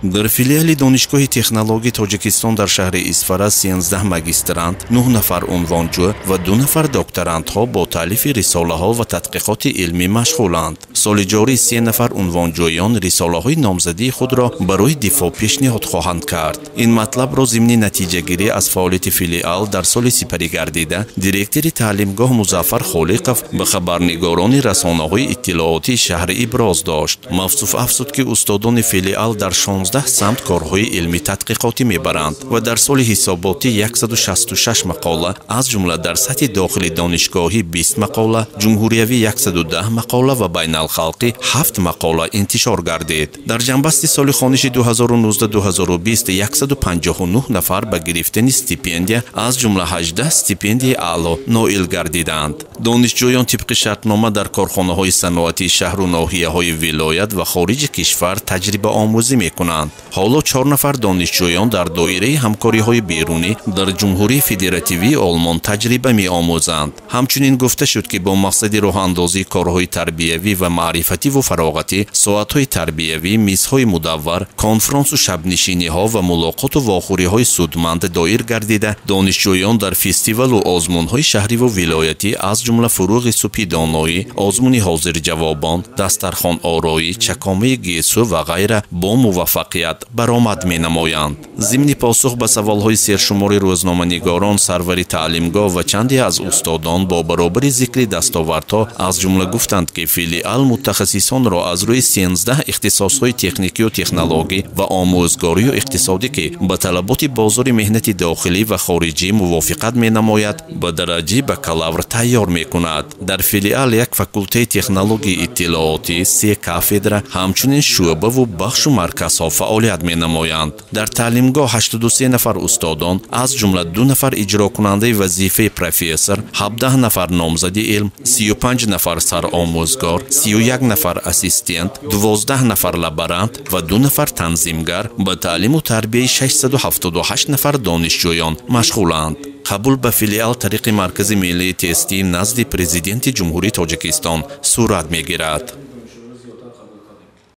Дар филиали Донишгоҳи технологии Тоҷикистон дар шаҳри Исфара 13 магистрант, 9 нафар унвонҷӯ ва 2 нафар докторантҳо бо таълифи рисолаҳо ва тадқиқоти илмӣ машғуланд. Соли ҷорӣ 3 нафар унвонҷӯён рисолаҳои номзадии худро барои дифоъ пешниҳод хоҳанд кард. Ин матлабро зимни натиҷагирӣ аз фаъолияти филиал дар соли сипарӣ гардида директори таълимгоҳ Музаффар Холиқов ба хабарнигорони расонаҳои иттилоотии шаҳр иброз дошт. Мавсуф афзуд, ки устодони филиал дар 16 самт корҳои илмӣ тадқиқотӣ мебаранд ва дар соли ҳисоботӣ 166 мақола, аз ҷумла дар сатҳи дохили донишгоҳӣ 20 мақола, ҷумҳуриявӣ 110 мақола ва байналхалқӣ 7 мақола интишор гардид. Дар ҷанбасти соли хониши 2019-2020 159 нафар ба гирифтани стипендия, аз ҷумла 18 стипендияи аъло ноил гардиданд. Донишҷӯён тибқи шартнома дар корхонаҳои саноатии шаҳру ноҳияҳои вилоят ва хориҷи кишвар таҷрибаомӯзӣ мекунанд. Ҳоло 4 нафар донишҷӯён дар доираи ҳамкориҳои берунӣ дар Ҷумҳурии Федеративии Олмон таҷриба меомӯзанд. Ҳамчунин гуфта шуд, ки бо мақсади роҳандозии корҳои тарбиявӣ ва маърифативу фароғатӣ, соатҳои тарбиявӣ, мизҳои мудаввар, конфронсу шабнишиниҳо ва мулоқоту вохӯриҳои судманд доир гардида, донишҷӯён дар фестивалу озмунҳои шаҳриву вилоятӣ, аз ҷумла фурӯғи субҳи доноӣ, озмуни ҳозирҷавобон, дастархонороӣ, чакомаи гесӯ ва ғайра бо муваффақият баромад менамоянд. Зимни посух ба саволҳои сершумори рӯзноманигорон, сарвари таълимгоҳ ва чанде аз устодон бо баробари зикри дастовардҳо аз ҷумла гуфтанд, ки филиал мутахассисонро аз рӯи 13 ихтисосҳои техникию технологӣ ва омӯзгорию иқтисодӣ, ки ба талаботи бозори меҳнати дохилӣ ва хориҷӣ мувофиқат менамояд, ба дараҷаи бакалавр тайёр мекунад. Дар филиал як факултаи технологияи иттилоотӣ, 3 кафедра, ҳамчунин шӯъбаву бахшу марказҳо фаъолият менамоянд. Дар таълимгоҳ 83 нафар устодон, аз ҷумла 2 нафар иҷрокунандаи вазифаи профессор, 17 нафар номзади илм, 35 нафар саромӯзгор, 31 нафар ассистент, 12 нафар лаборант ва 2 нафар танзимгар ба таълиму тарбияи 678 нафар донишҷӯён машғуланд. Қабул ба филиал тариқи Маркази миллии тестӣ назди Президенти Ҷумҳурии Тоҷикистон сурат мегирад.